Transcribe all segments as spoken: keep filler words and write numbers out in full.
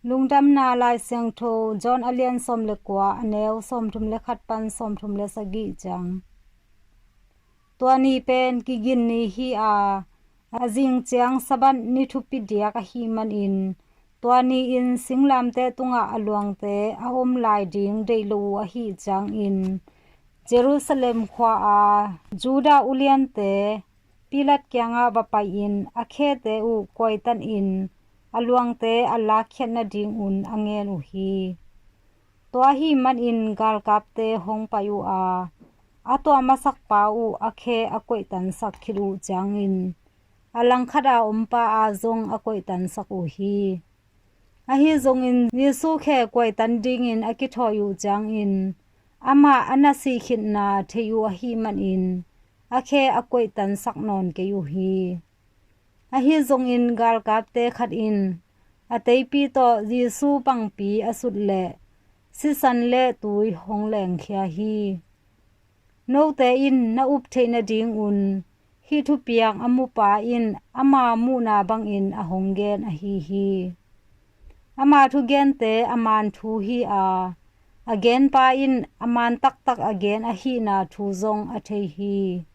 Lungdamna Lai Siangtho John a lian sawm le kua, a neu sawmthum le khat pan sawmthum le sagih ciang. Tua ni pen kigin ni hi a, a zing ciang Sabbath ni thupi diak ahih manin, tua ni-in singlamteh tungah a luangte a om lai ding deih lo uh ahih ciangin, Jerusalem khua-a Judah uliante Pilat kiangah va pai-in a khete uh kuaitanin a luangte a lakkhiat nadingun a ngen uh hi. Tua ahih manin galkapte hong pai uh a, a tuah masakpa uh a khe a koihtansak khit uh ciangin, a langkhat a ompa a zong a koihtansak uh hi. Ahi zongin Jesu khe kuaitan dingin a kithawi uh ciangin, amah a na sih khitna thei uh ahih manin, a khe a koihtansak nawn kei uh hi. Ahi zongin galkapte khat in a teipi tawh Jesu pangpi a sut leh sisan le tui hong lengkhia hi. Note in na up theih nadingun hih thupiak a mupa in ama muhna bangin a hong gen ahi hi. Ama thugente a man thu hi a, a genpa in a man taktak a gen ahihna thu zong a thei hi.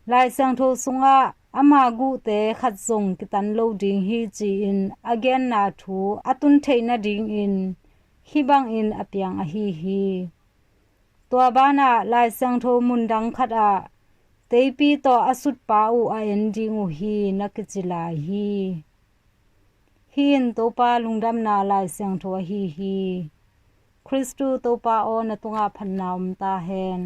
Lai Siangtho sungah ama guhte khat zong kitan lo ding hi ci-in a genna thu a tun theih nadingin hih bangin a piang ahi hi. Tua banah Lai Siangtho mundang khatah teipi tawh a sutpa uh a en ding uh hi na kici lai hi. Hih in Topa lungdamna Lai Siangtho ahi hi. Khristu Topa aw, na tungah phatna om ta hen.